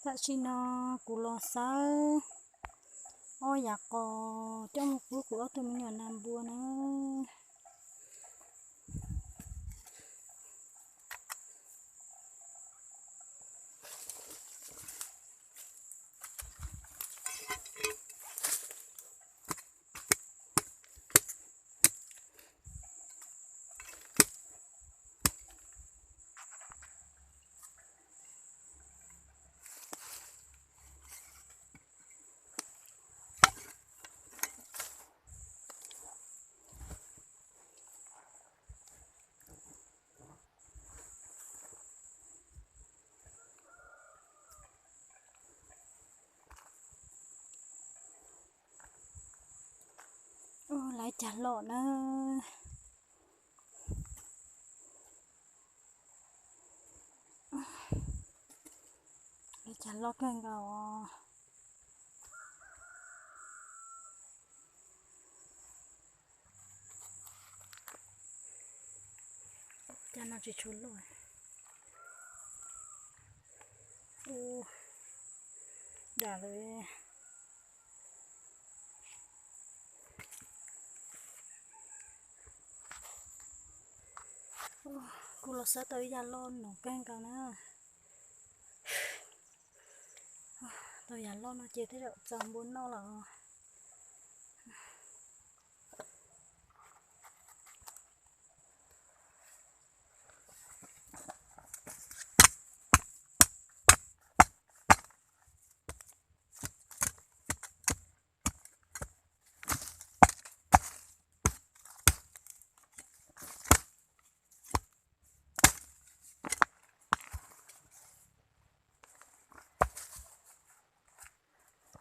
Tam sim no kuv los xawb ob yav qos coj mus pub kuv ob tug me nyuam nas npua na. Lawv cas loj na. Lawv cas loj kawg nkaus os. Cas no tsis tshua loj. Ub, dam lawm. Kuv los xawb tau ib yam loj no kawg nkaus na. Tau yam loj no ces tej zaum txaus npua noj lawm.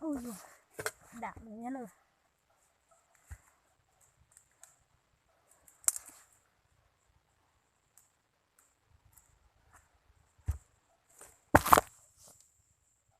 Ub, dam lawm nyob na.